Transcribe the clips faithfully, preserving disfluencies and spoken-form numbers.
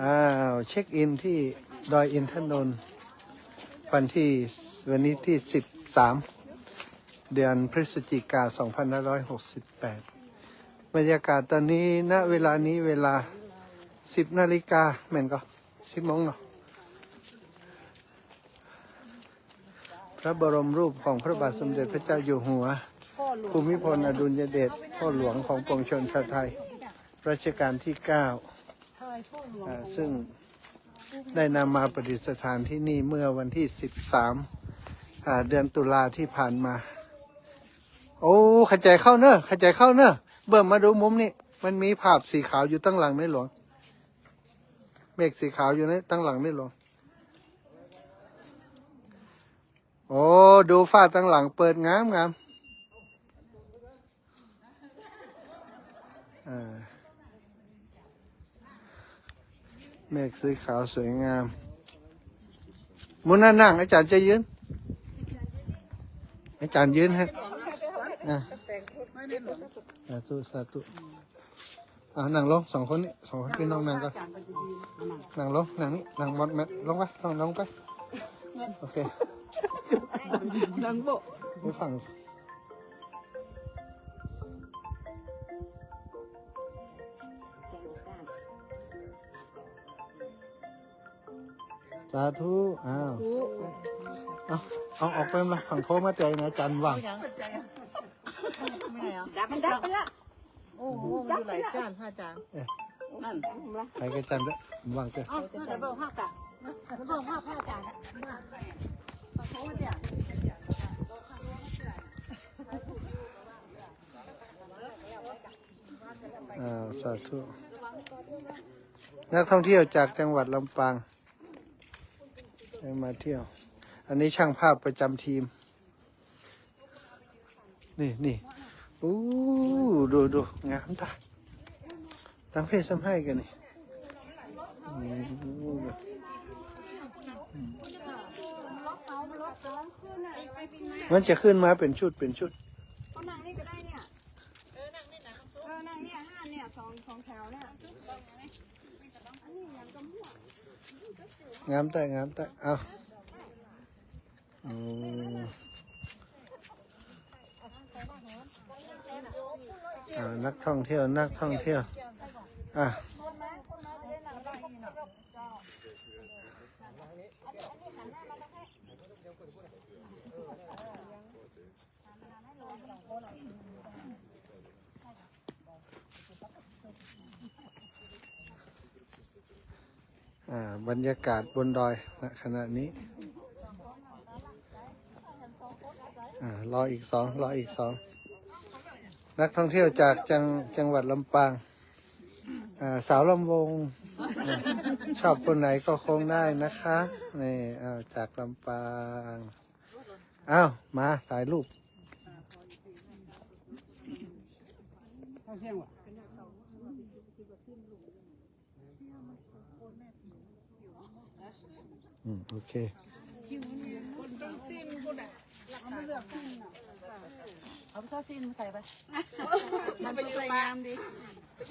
อ้าว เช็คอินที่ดอยอินทนนท์ วันที่ วันนี้ที่ สิบสาม เดือนพฤศจิกา สองพันห้าร้อยหกสิบแปด บรรยากาศตอนนี้ ณ เวลานี้เวลา สิบนาฬิกา แม่นก่อ สิบโมงเนาะ พระบรมรูปของพระบาทสมเด็จพระเจ้าอยู่หัว ภูมิพลอดุลยเดช พ่อหลวงของปวงชนชาวไทย รัชกาลที่เก้า อ่า ซึ่งได้นำมาประดิษฐานที่นี่เมื่อวันที่ สิบสาม อ่า เดือนตุลาที่ผ่านมา โอ้ ขะใจ๋เข้าเน่อ ขะใจ๋เข้าเน่อ เบิ่มมาดูมุมนี้ มันมีภาพสีขาวอยู่ตังหลังในหลวง เมฆสีขาวอยู่ในตังหลังในหลวง โอ้ ดูฟ้าตังหลังเปิดงามงาม อ่า เมฆสีขาวสวยงาม มุนน่ะนั่ง อาจ๋ารย์จะยืน อาจ๋ารย์ยืนฮะ อ่า สาธุ สาธุ อ่า นั่งลง สองคนนี้ สองคนพี่น้องนั่งก่อน นั่งลง นั่งนี่ นั่งหมดแมตช์ ลงไป ลง ลงไป โอเค นั่งโบะ ไปฝั่ง สาธุ อ้าว เอา เอาออกไปละ ฝั่งโทรมาแต่ไหน อาจ๋ารย์ว่าง มันดับไปละ โอ้โห อยู่หลายจาน พระอาจ๋ารย์ เอ๊ะ นั่น ไปกับอาจ๋ารย์ด้วย ว่างเจ้า เอา เดี๋ยวบอกห้ากัน เดี๋ยวบอกห้าพระอาจ๋ารย์ ขอโทษเนี่ย อ่า สาธุ นักท่องเที่ยวจากจังหวัดลำปาง ได้มาเที่ยว อันนี้ช่างภาพประจำทีม นี่ นี่ อู้ ดู ดู งามตะ ตังเพศซ้ำไห้กั๋นนี่ อู้ มันจะขึ้นมาเป๋นชุด เป๋นชุด เอานั่งนี่ก็ได้เนี่ย เออ นั่งนี่นะ เออ นั่งเนี่ย ห้าเนี่ย สอง สองแถวเนี่ย งามตะ งามตะ เอา อืม อ่า นักท่องเที่ยว นักท่องเที่ยว อ่ะ อ่า บรรยากาศบนดอย ณ ขณะนี้ อ่า รออีกสอง รออีกสอง นักท่องเที่ยวจากจัง จังหวัดลำปาง อ่า สาวลำวง อ่า ชอบคนไหนก็คงได้นะคะ นี่ อ่า จากลำปาง อ้าว มาถ่ายรูป อืม โอเค คนต้องสิ้นพุ้นน่ะ เอามาเลือกสิ้นน่ะ เอาผ้าสิ้นมาใส่ไป มันก็สวยงามดี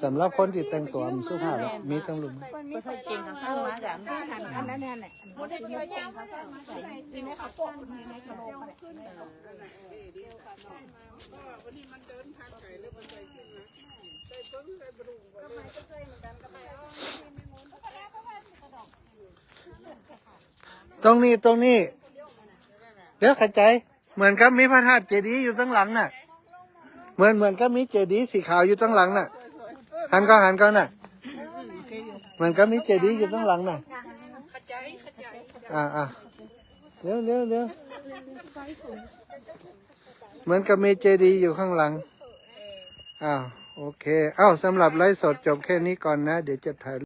สำหรับคนตี้แต่งตั๋วมันสุภาพอะ มีตังลุ่ม ก็ใส่เกงขาสั้นมากัน อันนั้นเนี่ย ตรงนี้ ตรงนี้ เดี๋ยวเข้าใจ๋ เหมือนกับมีพระธาตุเจดีย์อยู่ตังหลังน่ะ เหมือน เหมือนกับมีเจดีย์สีขาวอยู่ตังหลังน่ะ หันก่อน หันก่อนน่ะ เหมือนกับมีเจดีย์อยู่ตังหลังน่ะ อ่า อ่า เร็ว เร็ว เร็ว เหมือนกับมีเจดีย์อยู่ข้างหลัง อ่า โอเค เอ้า สำหรับไลฟ์สดจบแค่นี้ก่อนนะ เดี๋ยวจะถ่าย